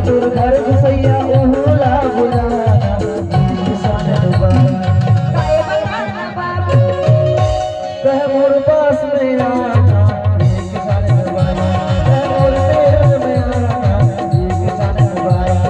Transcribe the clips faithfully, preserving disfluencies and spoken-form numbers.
तोर घर गुसैया ओहू ला बुलाना, किसान दुबारा। कहे मोर पास में आना, ये किसान दुबारा। कहे मोर पैर में आना, ये किसान दुबारा।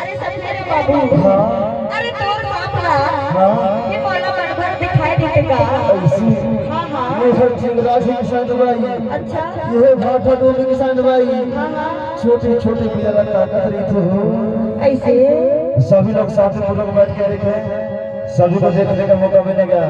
अरे सफेरे बाबू, हाँ। अरे तोर बाप ला हाँ। ये मोला बड़ भर दिखाई देथे का? ऐसी। हाँ, हाँ। ये सब चिंगरासी किसान बाई। अच्छा। ये भाठा डोली किसान बाई। हाँ, हाँ। छोटे छोटे पिला ला ताकत रहिथे हो। ऐसे। सभी लोग शांतिपूर्वक बैठ के देखें, सभी को देखने का मौका मिलेगा।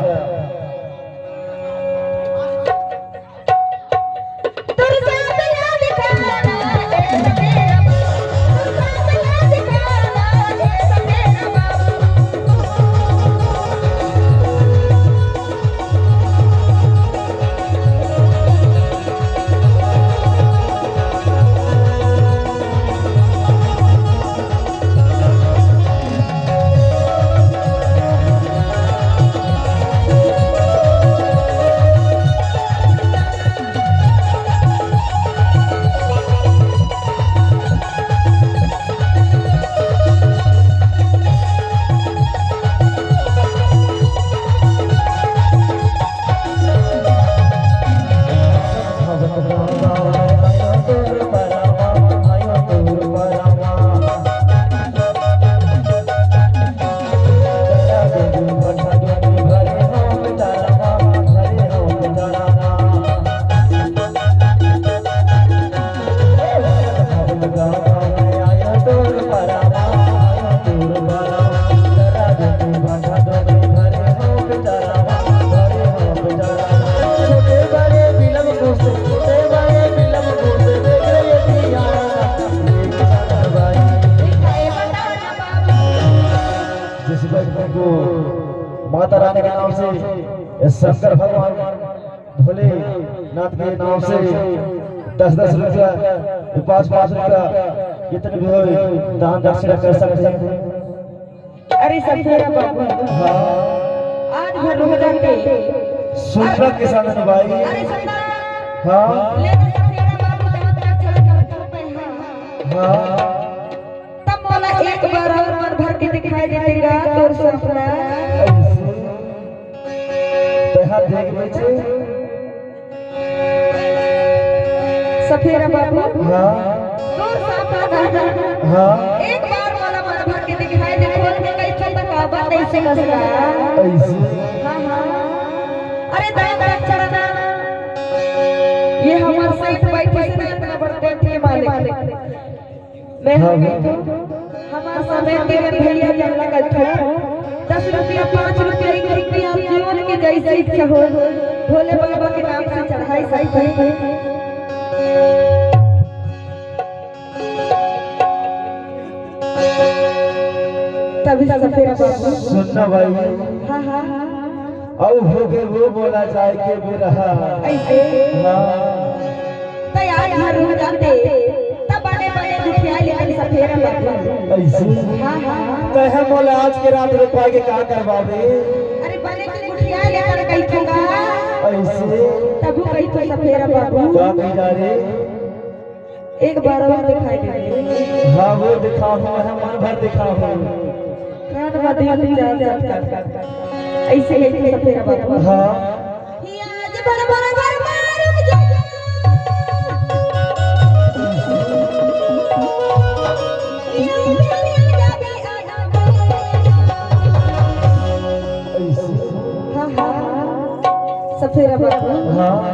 जिस व्यक्ति को माता रानी के नाम से शंकर भगवान भोलेनाथ के नाम से दस दस रुपया, पाँच पाँच रुपया, जितने भी हो, दान दक्षिणा कर सकते हैं। अरे सफेरा बाबू, हाँ। आज भर रुक जाते। सुनना किसान भाई। अरे सुनना। हाँ। ले तो सफेरा बाबू, दान दक्षिणा कर सकते हैं। हाँ। तब मोला एक बार और मन भर के दिखाई देगा तोर सपना। ऐसे। तेहा देख बेचे। सफेरा बाबू। हाँ। तोर सपना। हाँ। एक बार मोला मन भर के दिखाई दे, खोल के कई छोटा काबर नहीं से कसला। ऐसे। हाँ, हाँ। अरे दान रक्षा। ये हमार साथ बैठे से इतना बड़ा टेंट के मालिक। मैं हाँ, हूँ हाँ। तो हमार समिति में भैया जमला कथा दस रुपया, पाँच रुपया, एक रुपया, आप जीवन के जैसे इच्छा हो, भोले बाबा के नाम से चढ़ाई सकते हैं। तभी सफेरा बाबू। सुनना भाई। हाँ, हाँ, हाँ। अब हो गए वो बोला जाए के भी रहा। ऐसे? हाँ। तो यार घर रुक जाते, तब बने बने गुठिया लेकर सफेरा बाबू। ऐसे? हाँ, हाँ। तो है मोला आज के रात रुकवा के का करवावे? अरे बने की गुठिया लेकर कही थोड़ा। ऐसे? तब वो कही तो सफेरा बाबू। का कही जा रे? एक बार और दिखाई दे। हाँ, वो दिखाहूँ, वह मन भर दिखाहूँ। कान में दिल चार चार कर। ऐसे, ऐसे सफेरा बाबू। हाँ। ये आज भर भर भर मारूं जा। ये आज भर भर भर। ऐसे। हाँ, हाँ। सफेरा बाबू। हाँ।